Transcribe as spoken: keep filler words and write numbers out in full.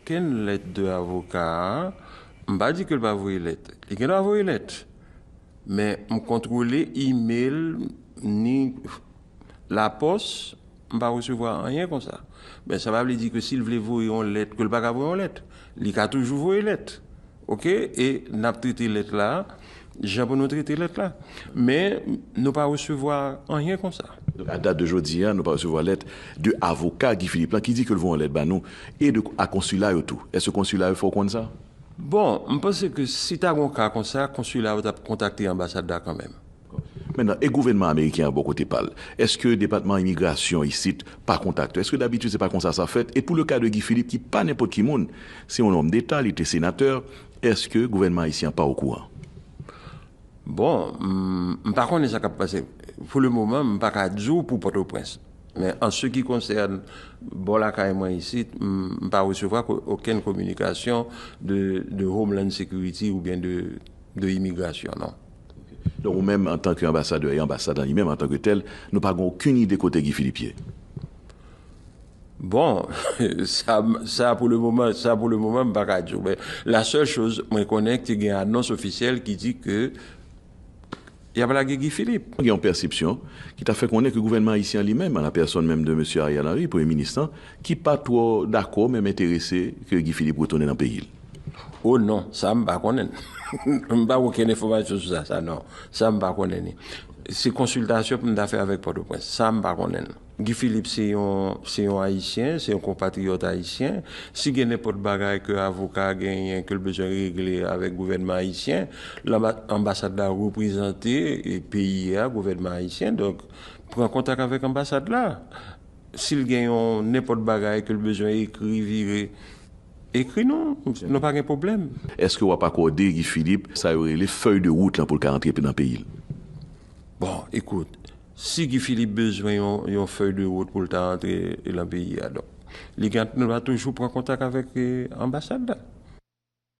Okenn lèt de avoka a, m pa di ke l pa voye lèt. Li gen dwa voye lèt. Men m kontwole email ni lapòs, m pa resevwa anyen konsa. Men sa pa vle di ke si l vle voye yon lèt, ke l pa ka voye yon lèt. Li ka toujou voye lèt. Oke? E n ap trete lèt la jan pou nou trete lèt la. Men nou pa resevwa anyen konsa. Donk, a dat de jodi a, nou pa resevwa lèt de avoka Guy Philippe lan ki di ke l voye yon lèt ba nou e de a konsila yo tou. Èske konsila yo fè w konn sa? Bon, m panse ke si ta gon ka konsa, konsila yo t ap kontakte anbasad la kanmenm. Mentnan, e gouvènman ameriken an bò kote pa l? Èske depatman imigrasyon isit pa kontakte w? Èske dabitid se pa konsa sa fèt? E pou le ka de Guy Philippe, ki pa nenpòt ki moun, se yon nonm deta, li te senatè, èske gouvènman ayisyen an pa okouran? Bon, m m pa konnen sa k ap pase. Pou le moman, m pa ka di w pou Pòtoprens. Men an se ki konsène bò lakay mwen isit, m m pa resevwa ko- okenn kominikasyon de, de Homeland Security oubyen de, de imigrasyon, non. Donk, ou menm, antanke anbasadè, e anbasad an li menm, antanke tèl, nou pa gen okenn ide kote Guy Philippe ye. Bon, sa, sa pou le moman, sa pou le moman, m pa ka di w. Men la sèl choz, mwen konnen ke gen anons ofisyèl ki di ke y ap lage Guy Philippe. Gen yon pèsepsyon ki ta fè konnen ke gouvènman ayisyen an li menm, an la pèsòn menm de mesye Ariel Henry, premye minis lan, ki pa twò dakò, menm enterese ke Guy Philippe retounen nan peyi l. O non, sa m pa konnen. M pa gen okenn enfòmasyon sou sa, sa non. Sa m pa konnen ni. Se konsiltasyon pou m ta fè avèk Pòtoprens. Sa m pa konnen. Guy Philippe se yon, se yon Ayisyen, se yon konpatriyòt ayisyen. Si gen nenpòt bagay ke avoka genyen ke l bezwen regle avèk gouvènman ayisyen, lanba- anbasad la reprezante e, peyi a, gouvènman ayisyen. Donk, pran kontak avèk anbasad la. Si l gen yon nenpòt bagay ke l bezwen ekri, vire, ekri nou. Nou pa gen pwoblèm. Èske w ap akòde Guy Philippe sa yo rele fèy de wout lan pou l ka antre nan peyi l? Bon, ekout, si Guy Philippe bezwen yon, yon fèy de wout pou l ta antre nan peyi a, donk, li gen dwa toujou pran kontak avèk eh, anbasad la.